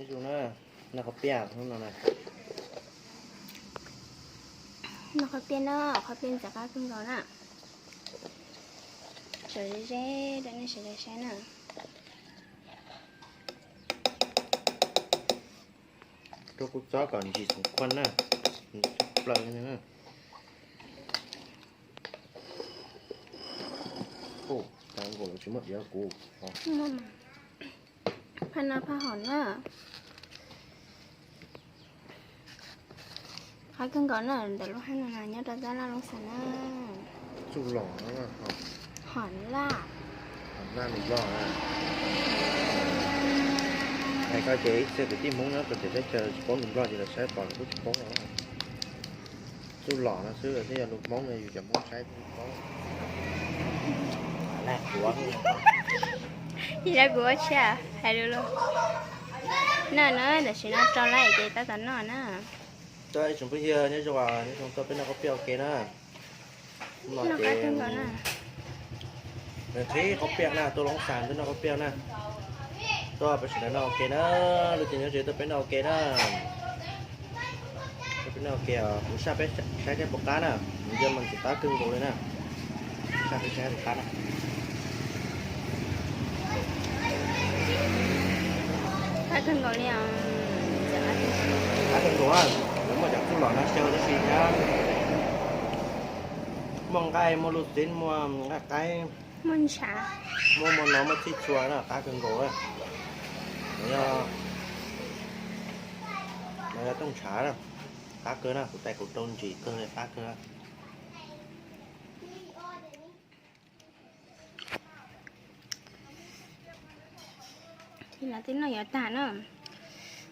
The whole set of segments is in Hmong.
Zoo na, noj qhov piaj hnub no na. Noj qhov piaj no, qhov piaj ntxim qab kawg nkaus na. Sawv ze ze rau nej sawv daws saib na. Rau kuv txob kom ntsim xoom khuaj na, plaws na. Ua, tsis muaj diav kuv. Phaj no phaj hom na. Qab kawg nkaus na, ntawm lub hab no nyob rau Tab Laj Looj Xas na. Txuj lom, hom laj, hom laj nplog. Hais koj ces ib txhia kwv tij Hmoob nyob txawv teb chaws tsis paub nplog ces lawv saib pom lawv kuj tsis paub os. Txuj lom no xwb thiaj yog lus Hmoob no, yus cov Hmoob saib thiaj paub. Ib yam kuv ua tshiab hais lus lus. Noj no tam sim no rau lawm ces tab tom noj na. Tsoom phooj ywg nyob zoo, nyob zoo, tuaj peb noj qhob piaj ua ke na. Noj ces nws qhib qhob piaj na, tuaj Loob Xas tuaj noj qhob piaj na. Tuaj peb sawv daws noj ua ke na, lub caij nyob ze tuaj peb noj ua ke na. Tuaj peb noj ua ke, kuv saj peb saib thiab puas qab na, nws yog mas ntxim qab kawg nkaus li na. Saj peb saib puas qab na. Qab kawg nkaus li os. Qab kawg nkaus, lawv muaj cov txuj lom no xyaw tab sis thiab muaj nqaij, muaj luj xib, muaj nqaij qaib, muaj ntshav, muaj muaj no muaj txhij txhua na, qab kawg nkaus. No yog tooj ntshav na, qab kawg na, kuv tais kuv rau ntsim kawg li, qab kawg. Ces no twb noj yuav tag na,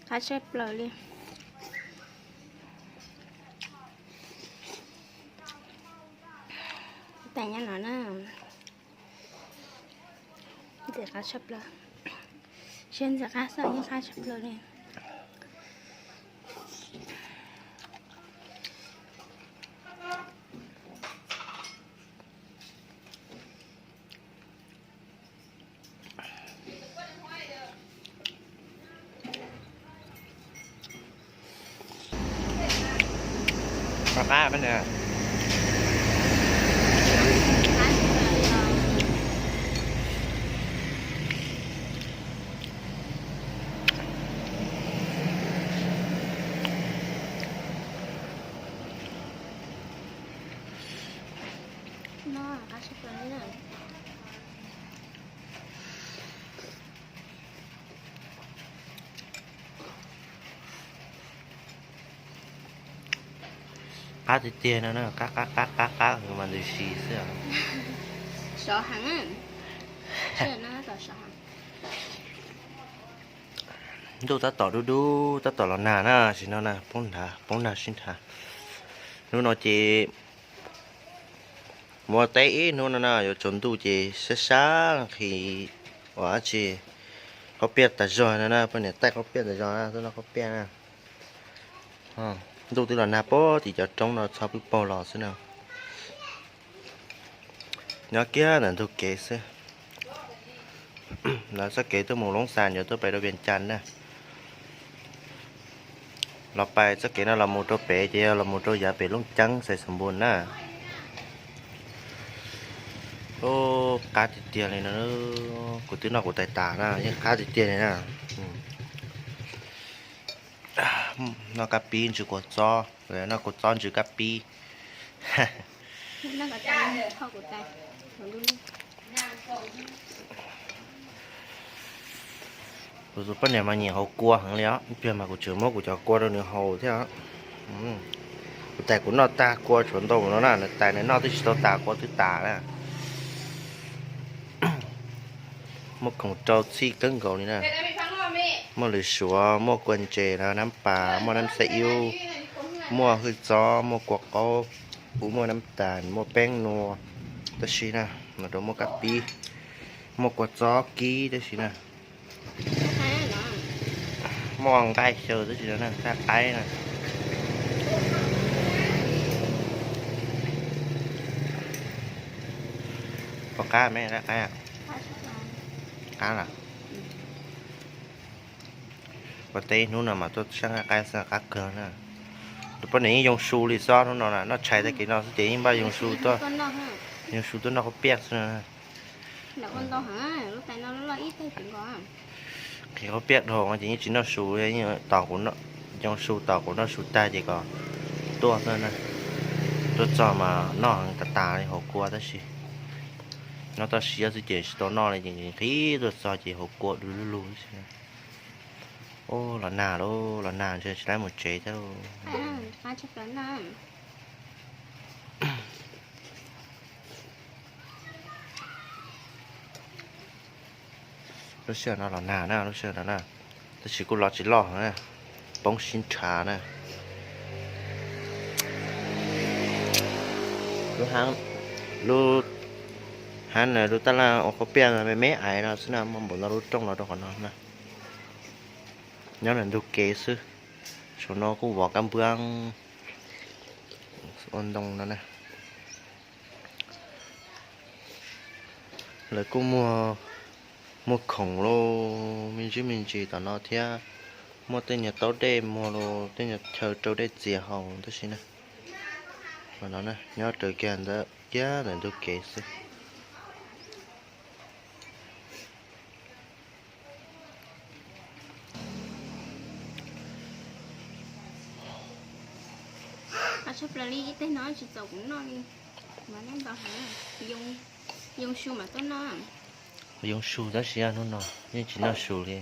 qab tshaj plaws li. Tais nyob no na, ntxim qab tshaj plaws, siab ntxim qab xwb yeej qab tshaj plaws li. Qab qab ne. Qab tiag tiag no na, qab qab qab qab qab mas ntws si xwb. Sov heev, ntuj tab tom dub dub tab tom los nag na, sim no na poob nag, poob nag sib nrhav. Hnub no ces mus ua teb ib hnub no na, yuav tsaus ntuj ces sab sab nqhis ua dab tsi, qaub piaj tas zog no na, poj niam taij qaub piaj tas zog na, tuaj noj qaub piaj na. Ntuj twb los nag puag tim cov roob no txhob pw paug los xwb na. Nyob kiag ntawm ntug kev xwb. Lawv txoj kev tuaj mus Loob Xas yuav tuaj pais rau Vias Cas na. Los pais txoj kev no los mus rau pem ces yog los mus rau yav pem Looj Ceeb Xais Xas Npus na. Qab tiag tiag li no, kuv twb noj kuv tais tas na, yeej qab tiag tiag li na. Noj kab pib ntsw kua txob, noj kua txob ntsw kab pib. Kuv tus poj niam mas nyiam haus kua heev li os, ib pliag mas kuv tseem muab kuv cov kua rau nws haus thiab. Kuv tais kuv noj tag kua tshuav ntau no na, nws tais nws noj twb tsis tau tas kua twb tas na. Muaj khoom rau txhij kawg nkaus li na. Muaj lwm suav, muaj kua ntses, nab pas, muaj nab xab iub, muaj hwj txob, muaj kua qaub, kuv muaj nab tas, muaj peeb nua, tab sis na, no rau muaj kab pib, muaj kua txob kib tab sis na. Muaj nqaij xyaw tab sis na, nqaij qaib na. Pom qab me nqaij qaib, qab lawm. Ua teb ib hnub no mas tuaj sab nqaij qaib xwb qab kawg na. Tus poj niam yeej yoo su li xwb hnub no na, noj tshais tag kis no xwb ces yeej npaj yoo su tuaj, yoo su tuaj noj khaub piaj xwb na. Qhia khaub piaj dhau ces yeej tsis noj su, tos kuv, yoo su tos kuv noj su tag ces kom tuaj xwb na. Tuaj txog mas noj heev tas tas li hauv kua tab sis nyob toj siab xwb ces tsis tau noj li ces nqhis tuaj txog ces hauv kua du lug lug xwb. Ub, los nag lauj, los nag ntshe tsis tau mus tsev thiab lauj. Lub sij hawm no los nag na, lub sij hawm no na, tab sis kuj los tsis loj na, poob sib nrhav na. Lub hab, lub hab na, lub tab laj ua khaub piaj me me aiv no xwb na, muaj npaum no lub rooj los rau qhov no na. Nyob ntawm ntug kev xwb, saum no kuj vov kab npwab ua ntoo no na. Lawv kuj muag, muag khoom los me ntsis me ntsis tom no thiab, muaj tej nyuag taub dej muag los tej nyuag chaw rau dej txias haus tab sis na. Mas no na, nyob raws kiag ntawd kiag ntawm ntug kev xwb. Tshaj plaws li ib teg no tsis txaus kuv noj li, mas noj ntau heev. Yoo su mas tuaj noj. Yoo su tab sis hnub no yeej tsis noj su li,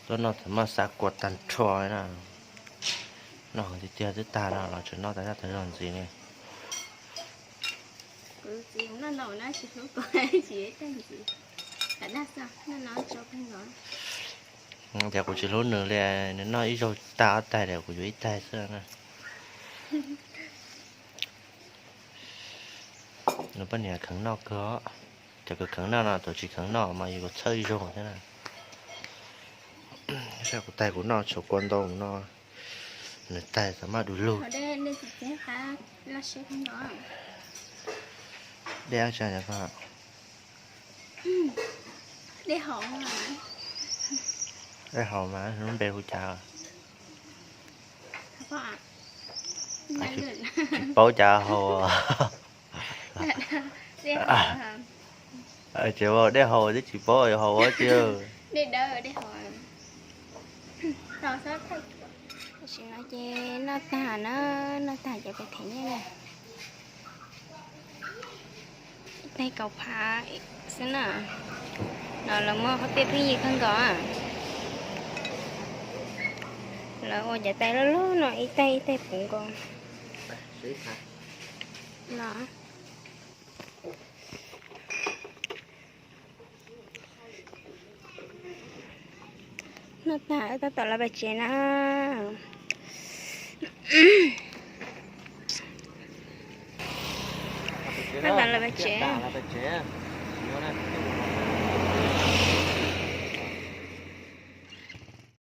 tuaj noj thaum maj xa kua tag nrho na. Noj heev tiag tiag twb tag no los tseem noj tas zaj tas zog ntxiv li. Kuv txiv noj ntau na tsis hlub kuv, tsis ib teg ntxiv. Tias kuv tsis hlub nws li, nws noj ib zaug tag ob taig li kuv yuav ib taig xwb na. Nws poj niam kheev noj kawg, cov kws kheev noj no, cov tsis kheev noj mas yus txhawb ib zaug thiab na. Saib kuv taig kuv noj tshuav kua ntau no, nws taig txawm maj du lug. Dej ab tsa, dej haus mas lub npe hu cas? Tsis paub cas haus. Ces dej haus twb tsis paub haus ua tsi. Tam sim no ces noj tag na, noj tag ces pais them nyiaj na. Ib taig kaum phav xwb na. No lawv muab qhov tiaj pheej yig kawg nkaus. Lawv ua cov tais loj loj no ib taig ib taig puv nkaus. No. Noj tag tab tom los pais tsev na. Tab tom los pais tsev.